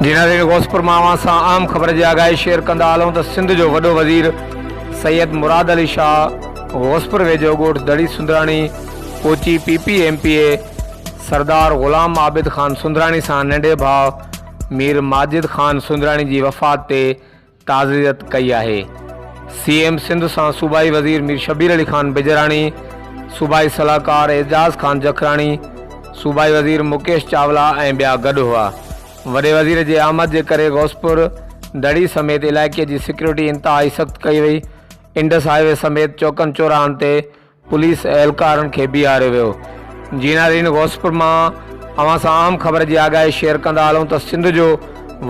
جي ناظرين غوثپور مان اوهان سان اهم خبر جي آگاهي شيئر ڪندا هلون ته سنڌ جو وڏو وزير سيد مراد علي شاهه غوثپور ويجهو ڳوٺ دڙي سندراڻي پهچي P P M P A Sardar Ghulam Abid Khan Sundrani سان ننڍي ڀاء مير ماجد خان سندراڻي جي وفات تي تعزيت ڪئي آهي. سي ايم سنڌ سان صوبائي وزير مير شبير علي خان بجراڻي، صوبائي صلاحڪار اعجاز خان جکراڻي، صوبائي وزير مڪيش چاولا ۽ ٻيا گڏ هئا. وڏي وزير جي آمد جي ڪري غوثپور دڙي سميت علائقي جي سيڪيورٽي انتهائي سخت ڪئي وئي. انڊس هاء وي سميت چوڪن چوراهن تي پوليس اهلڪارن کي بيهاريو ويو. جي ناظرين غوثپور مان اوهان سان اهم خبر جي آگاهي شيئر ڪندا هلون ته سنڌ جو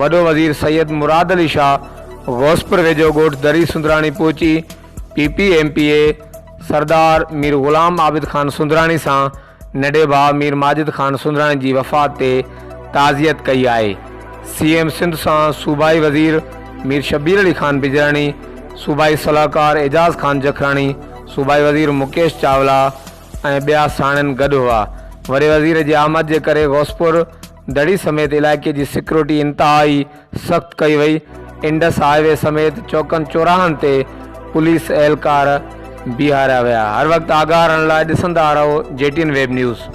وڏو وزير سيد مراد علي شاهه غوثپور ويجهو ڳوٺ دري سندراڻي پهچي P P M P A Sardar Mir Ghulam Abid Khan Sundrani سان ننڍي ڀاء مير ماجد خان سندراڻي جي وفات تي تعزيت ڪئي آهي. سي ايم سنڌ سان صوبائي وزير مير شبير علي خان بجراڻي، صوبائي صلاحڪار اعجاز خان جکراڻي، صوبائي وزير مڪيش چاولا ۽ ٻيا ساڻن گڏ هئا. وڏي وزير جي آمد جي ڪري غوثپور دڙي سميت علائقي جي سيڪيورٽي انتهائي سخت ڪئي وئي، انڊس هاء وي سميت چوڪن چوراهن تي پوليس اهلڪار بيهاريا ويا. هر وقت آگاهه رهڻ لاء ڏسندا رهو جي ٽي اين ويب نيوز.